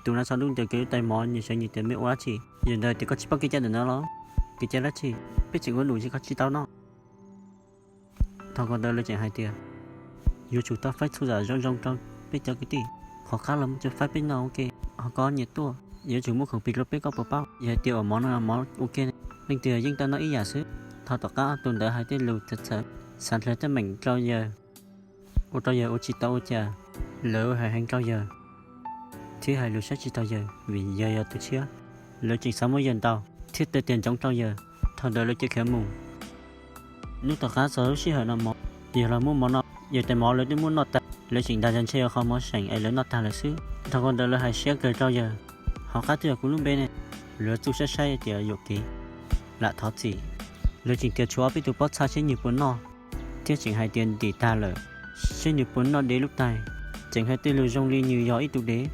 Tus no txog ntua kws lub tais mov nyias sawv nyias tias mej ua dab tsi? Yawg ntawd tias koj tsis paub kev cai ntawm no los? Kev cai dab tsi? Peb tseem ua num ces koj tsis tau noj. Thaum kawg ntawd lawv tseem hais tias yuav tsum tau faib txhua yam zoo zoo rau peb cov kwv tij. Qhov qab los muab coj faib peb noj ua ke, ho koj nyiam tuaj yuav tsum muab khoom plig rau peb, koj puas paub? Yog hais tias uas mov no mov ua ke, leej twg yeej tau noj ib yam xwb. Thaum tom qab tus ntawd hais tej lus txawv txawv, xav dlhawv teeb meem rau yawg, ua rau yawg ua tsis tau ua cas. Lawv hais heev rau yawg thiab hais lus saib tsis taus yawg vim yawg yog tus tshiab. Lawv tseem xav muab yawg ntaus thiab tawm tias ntsoov rau yawg. Thaum ntawd lawv cia khiav mus. Hnub tom qab txog lub sij hawm noj mov, yawg los muab mov no, yawg tais mov lawv twb muab noj tag, lawv tseem dag yawg ntshe yog qhov mov seem es lawv noj tag lawm xwb. Thaum kawg ntawd lawv hais siab kawg rau yawg, hov qab twb yog kuv lub npe ne. Lawv txuj saib saib tias yuam kev lam thov txim. Lawv tseem tias tshuav ob peb tug pob txha seb nws puas noj, thiab tseem hais tias ntim tag lawm seb nws puas noj dev lub tais. Tseem hais tej lus zoo li nws yog ib tug dev.